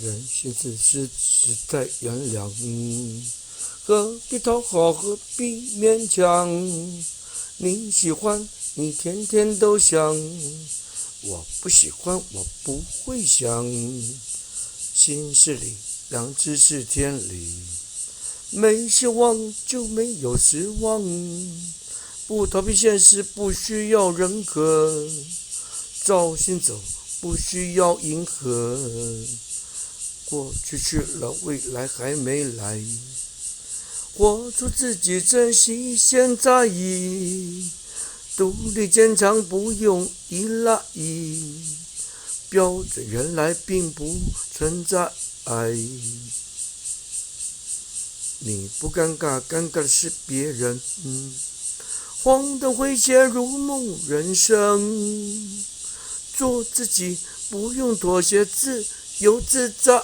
人心自私，世态炎凉。何必讨好，何必勉强？你喜欢，你天天都想；我不喜欢，我不会想。心是理，良知是天理。沒希望就沒有失望，不逃避現實，不需要認可。照心走，不需要迎合。過去去了，未來還沒來。活出自己，珍惜現在。獨立堅強，不用依賴。標準原來並不存在。你不尷尬，尷尬的是別人。荒誕詼諧如夢人生，做自己，不用妥協，自由自在。